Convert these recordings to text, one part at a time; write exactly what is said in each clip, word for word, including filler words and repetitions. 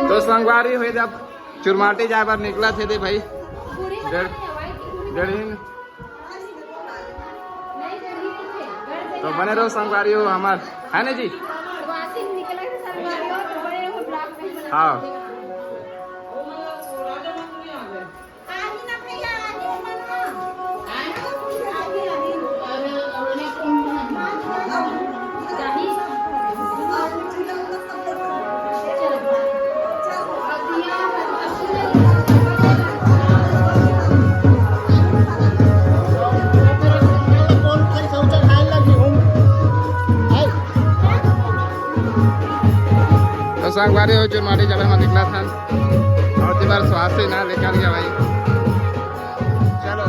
तो संगवारी हो, जब चुरमाटी जाए बर निकलत हे दे भाई, डेढ़ डेढ़ दिन। तो बने रहो संगवारी हो हमार, है ना जी? हाँ। तो संगवारी हो, चुरमाटी चले म निकलत हन। अउ तेबर सुवासी ना लेकर गया भाई। चलो।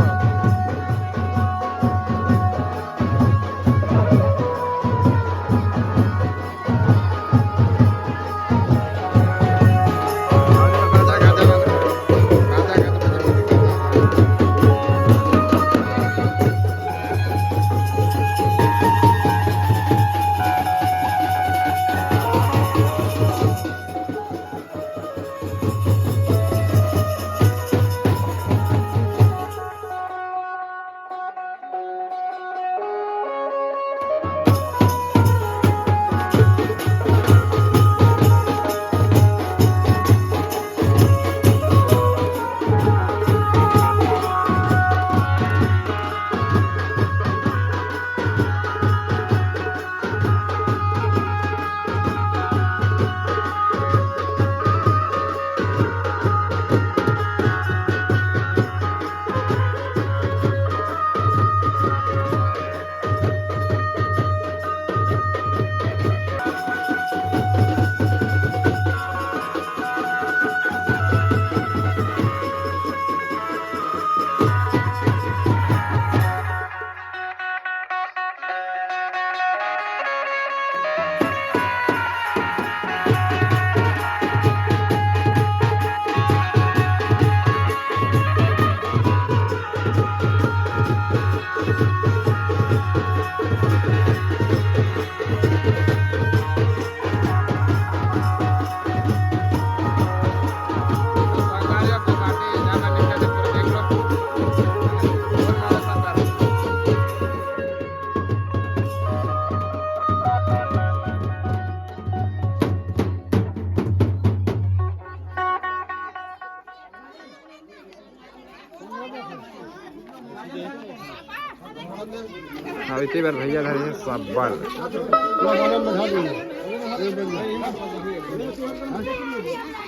अब इतनी बार भैया धरे हैं सब्बल।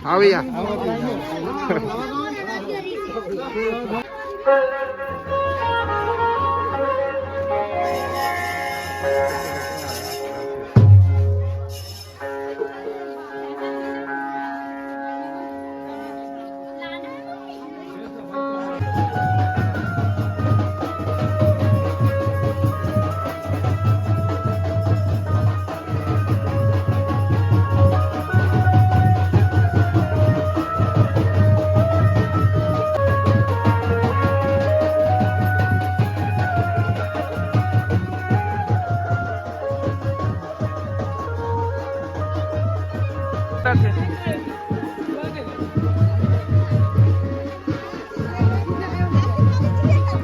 हाँ भैया।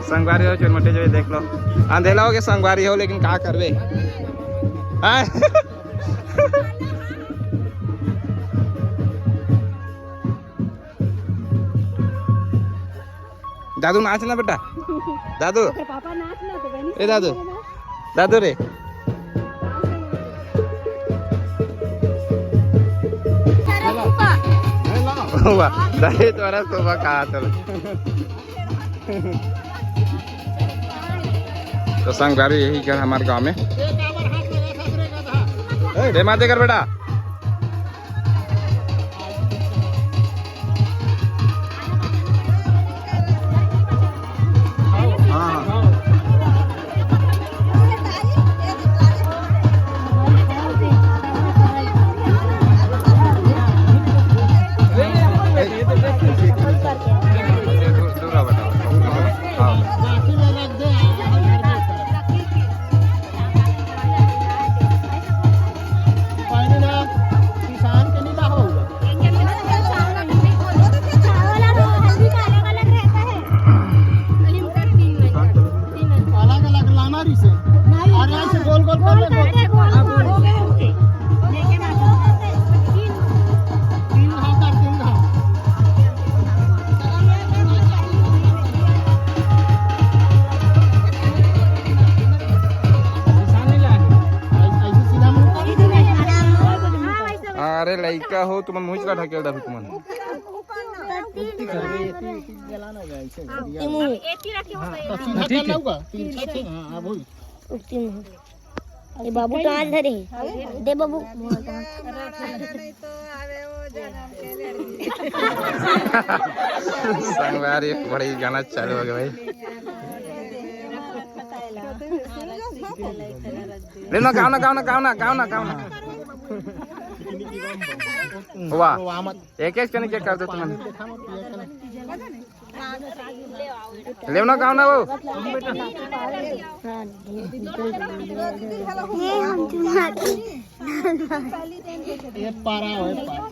संगवारी हो, चुरमुट्टी जो देख लो, अंधेला हो गया संगवारी हो, लेकिन का करबे? हाँ? दादू नाच ना बेटा, दादू। ओकर पापा नाच ना तो बहनी ए दादू, दादू रे। वाह, दाई तोरा सुबह कहा चल। तो संगवारी यही घर हमारे गांव में। दे माते कर बेटा। का हो, तुमन मुहिच ला ढकेल रहा तुमन। तीन मुंह। हाँ, तो सीधा कर लाऊंगा। तीन छत है। हाँ, हाँ, वही। तीन मुंह। ये बाबू तो आज धरे हैं। दे बाबू। संगवारी, एक बड़ी गाना चालू हो गया भाई। ले ना, गाओ ना, गाओ ना, गाओ ना, गाओ ना, गाओ ना। वाह, एक एक कने के कर दो तुमन। लेवना गाँव ना वो। ये हम तुम्हारे ये पारा हो, ये पारा।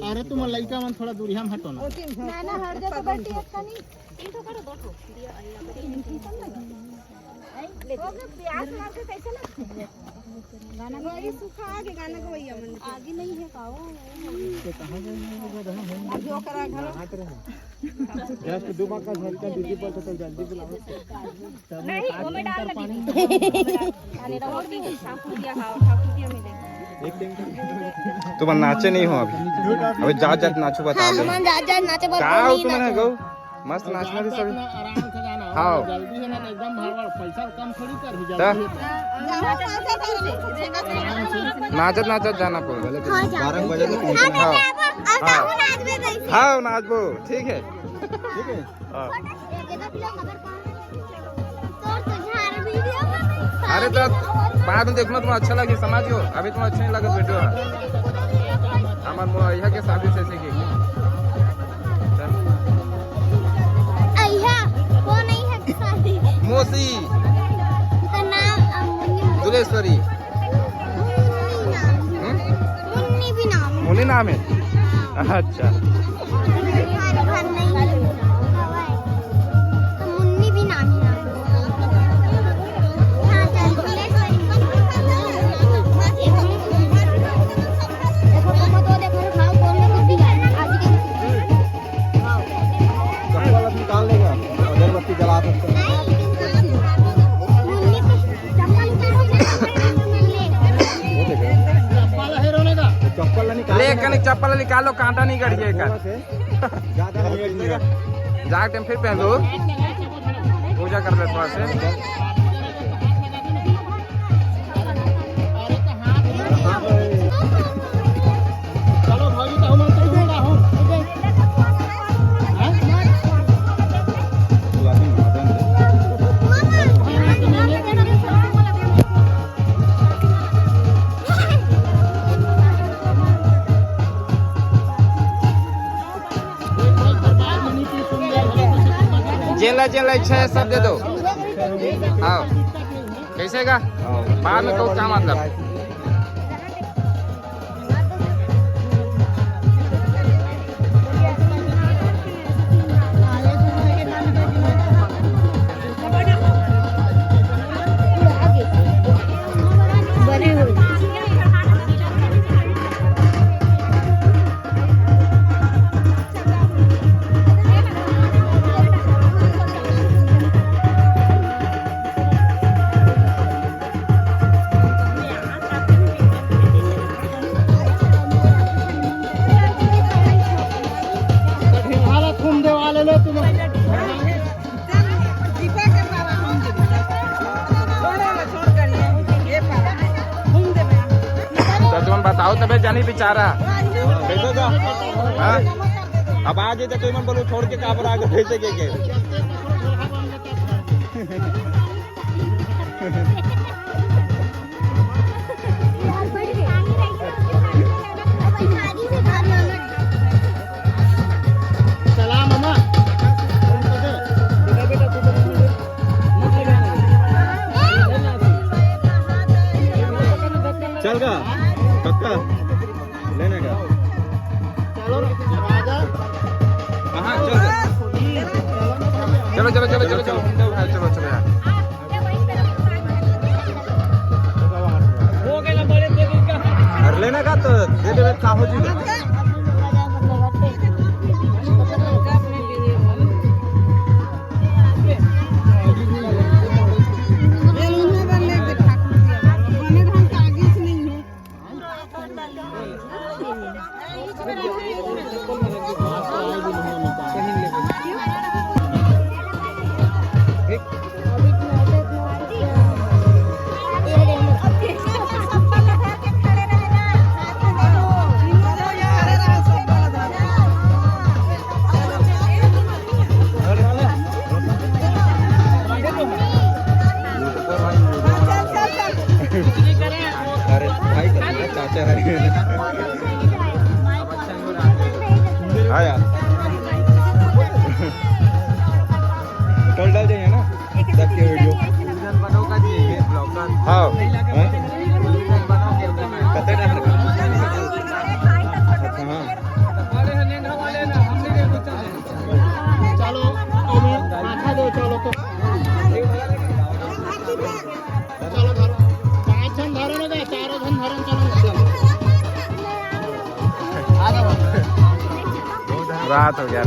अरे तुम लइका मन थोड़ा दूरिया में हटो ना। ना, ना, हट जा तो बैठी है, अच्छा नहीं। तीन ठो करो, दो ठो। प्यास मार के कैसे ना गाना गवाई, सुखा आगे गाना गवैया मन आगे नहीं है का हो? अभी ओकरा घर। जस्ट दो बार का झलका दीदी पर तो जल्दी बुलाओ। नहीं, वो में डाल लगी। अरे, ठाकुर दिया, हाँ, ठाकुर दिया मिले। तुम नाचे नहीं हो अभी। अभी जात जात नाचो, बता हाँ, दे। हम जात जात नाचे, बस का हो बोली तुम ना ना। गो? मस्त नाचना थी सब। आराम से जाना हो, हाँ। जल्दी है ना, तो एकदम हड़बड़, पैसा कम थोड़ी कर, जल्दी ता? है। नाचत नाचत जाना पड़ेगा। हाँ, बारह बजे तक हाँ, हाँ। हाँ, नाचबो, ठीक है। ठीक है। हाँ। अरे तो बाद में देखना, तुम्हें अच्छा लगे, समझ गयो। अभी तुम्हें अच्छा नहीं लगा वीडियो। हमार मोहैया के शादी से सीखी। अइहा, वो नहीं है शादी। मौसी। तो नाम, अम, दुलेश्वरी। मुन्नी नाम। हम्म? मुन्नी भी नाम है। मुन्नी नाम है? हाँ। अच्छा। घर, घर नहीं है। तो मुन्नी भी नाम है। हाँ, चल। देखो, तुम तो देखो, खाओ, कौन सा कुर्सी है? आज के चप्पल निकाल लेगा, अगरबत्ती जला सकते हैं। चप्पल निकाल ले, कनिक चप्पल निकाल लो, कांटा नहीं गड़िए का। जा टाइम फिर पहन लो, पूजा कर ले थोड़ा से। चलो भौजी, तो हम तो ढूंढा हूँ। हैं? जेला जेला इच्छा है, सब दे दो। हाँ, कैसे का? बाद में तो क्या मतलब? तो तुम बताओ तबे जानी बेचारा। कैसे का? हाँ? अब आ जाए तो तुम बोलो छोड़ के काबर आगे भेजे के, के? चल गा, पक्का लेने का। चलो, राजा। कहाँ? चल, चल। चलो, चलो, चलो, चलो, चलो, चलो, चलो, चलो यार। अरे लेने का तो दे दे, का हो जी। अरे भाई, चाचा है। हाँ यार। कल डाल देंगे ना। देख के वीडियो। हाँ। हाँ? कते टाइम रखा? अच्छा, हाँ। चलो, तुम माथा दो, चलो तो। चलो धरो, पाँच झन धरो ना, चारों झन धरो, चलो। आ जाओ। रात हो गया।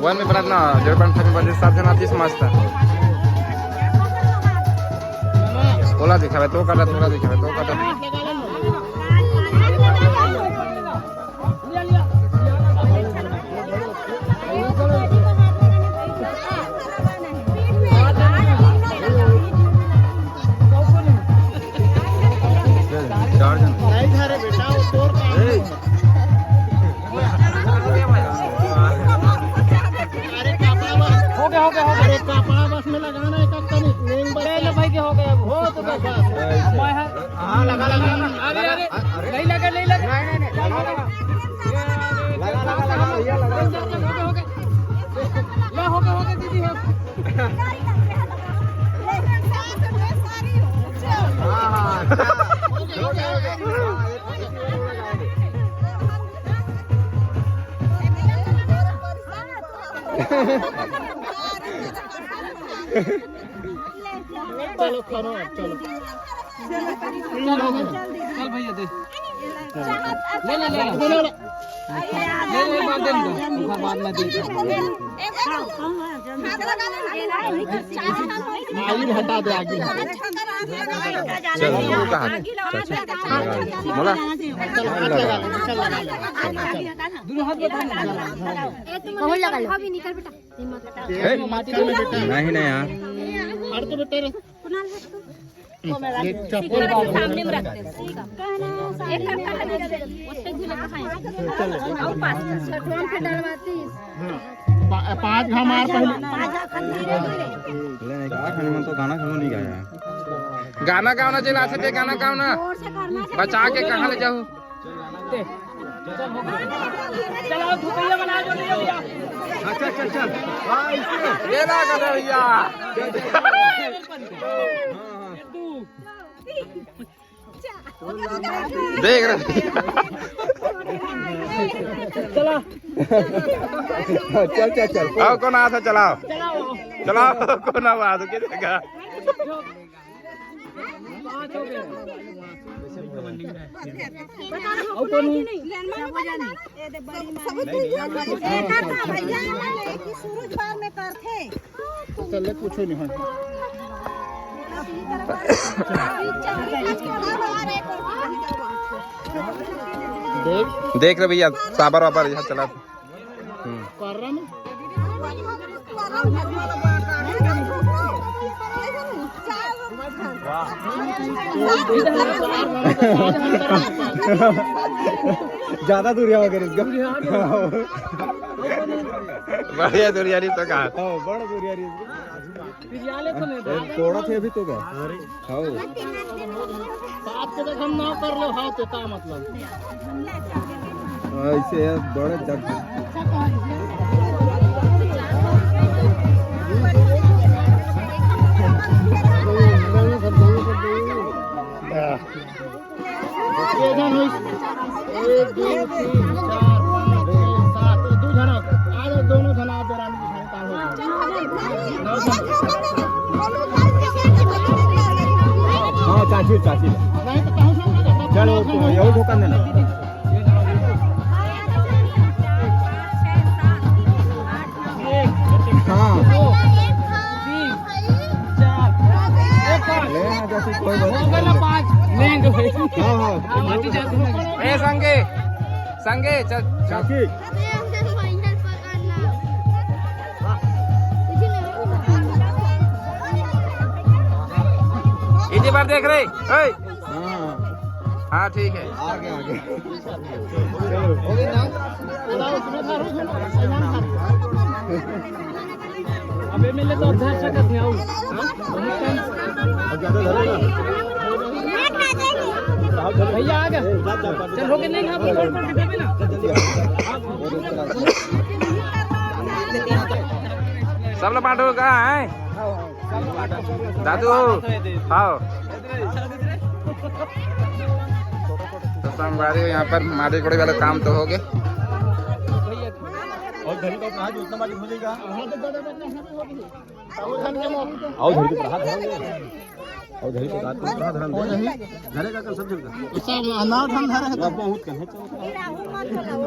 वन में बरात ना, डेढ़ पॉइंट फाइव में बजे सात जना आती समझता। तोला दिखावे, तो कर, तोला दिखावे, तो कर। चार जन। नहीं था रे बेटा, वो तोर काम ए। नहीं है। अरे कपड़ा बस, हो गया, हो गया, हो गया। अरे कपड़ा बस में लगाना है, कब तक नहीं? नहीं बस ले लो भाई, के हो गया, हो तो बस। बस। मैं है। हाँ, लगा, लगा, लगा। अरे, अरे, अरे। नहीं लगा, नहीं लगा। नहीं, नहीं, नहीं, लगा, लगा। लगा, लगा, लगा, भैया, लगा। हो गया, हो गया। लो, हो गया, हो गया, दीदी, हो गया। हाँ, हाँ, अच्छा। हो गया, हो गया, हो गया। हाँ, एक चलो, खाना, चलो। चल, हो गया। चल भैया, दे। ले, ले, ले, ले। ले, ले, बाद में दे। ओकर बाद में दे। आगे हटा दे, आगे। चल, वो कहाँ? चल, चल। मोला? चल, लगा, चल, लगा। दोनों हाथ बता। ए, तुम बहुत लगा लो। अभी निकल बेटा। ए, माटी में बेटा। नहीं, नहीं, यार। अरे तो बेटा रे। कुणाल है तू? ये चप्पल सामने में रखते हैं। एक करता है ना, उससे घुले खाएंगे। और पास में। हाँ। पा-, पाँच घा मार पहले। ले नहीं, कहाँ खाने मन तो गाना गाओ नहीं गाया। गाना गाओ ना, जेला से ते गाना गाओ ना। जोर से करना चाहिए। बचा के कहाँ ले जाओ? चल, हो गया। चल, आओ, भूतैया बना दो, ले भैया। अच्छा, अच्छा, अच्छा। हाँ, इसमें। ये ना कर भैया। देख रहे। चला। चल, चल, चल, चल। आओ, कौन आया था? चलाओ। चलाओ, कौन आया था? के देखा? सूरज बार में करथे। चल, ले, कुछ नहीं होय। देख। देख रे भैया, साबर वाबर यहाँ चला। हम्म। ज्यादा दूरिया वगैरह इसका। बढ़िया दूरिया नहीं तो कहा। हाँ, बड़ा दूरिया नहीं इसका। तोड़ा थे अभी तो क्या? हाँ। साथ के देख हम ना कर लो, हाँ, तो का मतलब? ऐसे है, बड़े जग। ये जन होई, एक, दो, तीन, चार, पाँच, छह, सात, दो जना। आ जाओ, दोनों जना आप बेरामी के खाने ताल हो जाओ। हाँ, चाची, चाची। नहीं तो कहूँ से चलो, तो यही धोखा देना। हाँ। ले ना, जैसे कोई बात नहीं। हाँ, हाँ। ए, संगे, संगे, चल, चल। चाची। इसी बार देख रहे, ओए। हाँ। हाँ, ठीक है। आगे, आगे। चलो, हो गया ना? अबे मिले तो अध्यक्ष का थे, आओ। भैया आ गए। चल, हो गए, नहीं, आप बोल, बोल, बोल, बोल, ना। सब लोग बांटो का है? दादू, हाँ। तो संगवारी, यहाँ पर माटी कोड़े वाला काम तो हो गया। और घर ही तो कहाँ जो उतना माटी हो जाएगा। आओ घर के बाहर धरम दे। आओ घर के बाहर तो कहाँ धरम दे। घरे का कल सब जगह। अच्छा, अनाथ हम घर है तो। बहुत कहे चलो।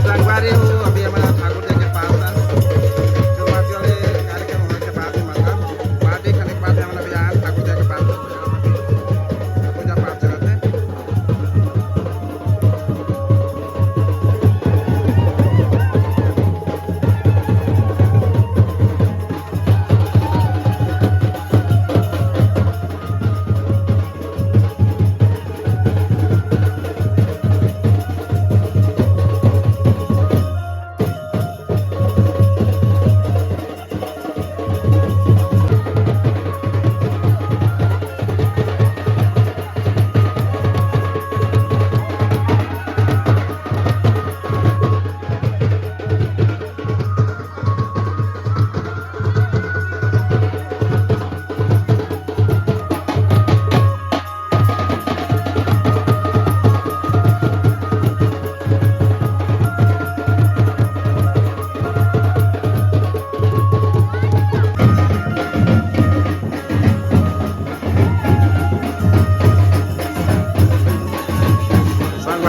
संगवारी हो, अभी हमारा ठाकुर जी के पास था। शुरुआती वाले कार्यक्रम होने के बाद ही, मतलब, पार्टी खाने के बाद हमारा भी आया ठाकुर जी के पास, पूजा पाठ करते।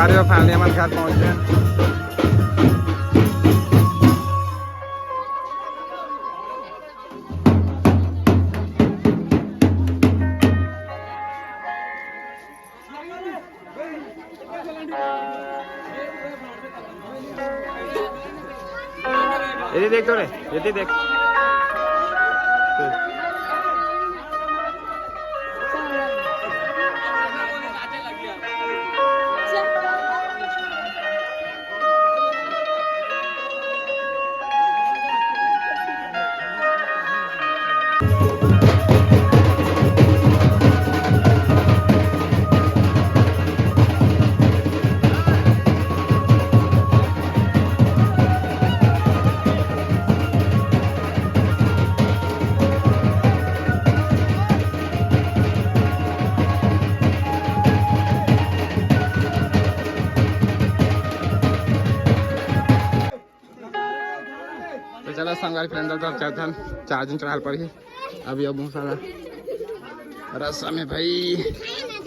अरे, finally हमन घर पहुंच गए। ये देख तो रे, ये देख। तो चलो संगवारी friend, तो चलथन, charging चढ़ाल पड़ही। अभी अब बहुत सारा रस्सा में भाई।